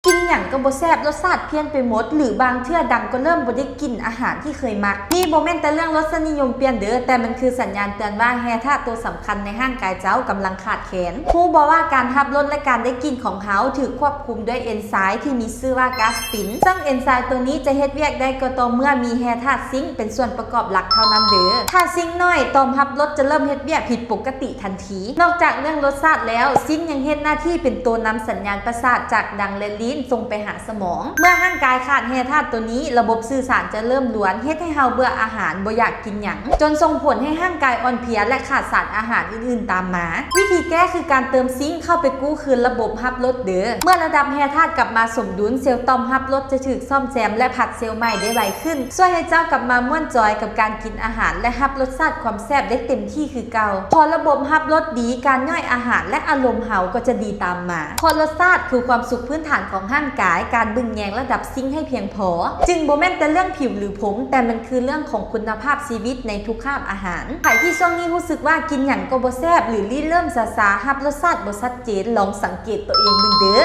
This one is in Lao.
ກິນຫຍັງກໍບໍ່ແຊບ, ລົດຊາດພຽນໄປໝົດ ຫຼືບາງເທື່ອດັງກໍເລີ່ມບໍ່ໄດ້ກິນອາຫານທີ່ເຄີຍມັກ. ນີ້ບໍ່ແມ່ນແຕ່ເລື່ອງລົດສະນິຍົມປ່ຽນເດີ້, ແຕ່ມັນຄືສັນຍານເຕືອນວ່າແຮ່ທາດໂຕສຳຄັນໃນຮ່າງກາຍເຈົ້າກຳລັງຂາດແຄນ. ຮູ້ບໍ່ວ່າການຮັບລົດ ແລະ ການໄດ້ກິ່ນຂອງເຮົາຖືກຄວບຄຸມດ້ວຍເອນໄຊທີ່ມີຊື່ວ່າກາສຕິນ, ເຊິ່ງເອນໄຊໂຕນີ້ຈະເຮັດວຽກໄດ້ກໍຕໍ່ເມື່ອມີແຮ່ທາດຊິງເປັນສ່ວນປະກອບຫຼັກເທົ່ານັ້ນເດີ້. ຖ້າຊິງໜ້ອຍ, ຕ່ອມຮັບລົດຈະເລີ່ມເຮັດວຽກຜິດປົກກະຕິທັນທີ. ນອກຈາກເລື່ອງລົດຊາດແລ້ວ, ຊິງຍັງເຮັດໜ້າທີ່ເປັນໂຕນຳສັນຍານປະສາດຈາກດັງ ແລະ ລີ້ນສົ່ງໄປຫາສະໝອງ. ເມື່ອຮ່າງກາຍຂາດແຮ່ທາດໂຕນີ້, ລະບົບສື່ສານຈະເລີ່ມລວນ, ເຮັດໃຫ້ເຮົາເບື່ອອາຫານ, ບໍ່ຢາກກິນຫຍັງ, ຈົນສົ່ງຜົນໃຫ້ຮ່າງກາຍອ່ອນເພຍ ແລະ ຂາດສານອາຫານອື່ນໆຕາມມາ. ວິທີແກ້ຄືການເຕີມຊິງເຂົ້າໄປກູ້ຄືນລະບົບຮັບລົດເດີ້. ເມື່ອລະດັບແຮ່ທາດກັບມາສົມດຸນ, ເຊວຕ່ອມຮັບລົດຈະຖືກສ້ອມແຊມ ແລະ ຜັດເຊວໃໝ່ໄດ້ໄວຂຶ້ນ, ຊ່ວຍໃຫ້ເຈົ້າກັບມາມ່ວນຈອຍກັບການກິນອາຫານ ແລະ ຮັບລົດຊາດຄວາມແຊບໄດ້ເຕັມທີ່ຄືເກົ່າ. ພໍລະບົບຮັບລົດດີ, ການຍ່ອຍອາຫານ ແລະ ອາລົມເຮົາກໍຈະດີຕາມມາ, ເພາະລົດຊາດຄືຄວາມສຸກພື້ນຖານຂອງຮ່າງກາຍ, ການເບິ່ງແຍງລະດັບຊິງໃຫ້ພຽງພໍ ຈຶ່ງບໍ່ແມ່ນແຕ່ເລື່ອງຜິວ ຫຼື ຜົມ, ແຕ່ມັນຄືເລື່ອງຂອງຄຸນນະພາບຊີວິດໃນທຸກຄາບອາຫານ. ໃຜທີ່ຊ່ວງນີ້ຮູ້ສຶກວ່າກິນຫຍັງກໍບໍ່ແຊບ ຫຼື ລີ້ເລີ່ມຊາໆ, ຮັບລົດຊາດບໍ່ຊັດເຈນ, ລອງສັງເກດໂຕເອງເບິ່ງເດີ້.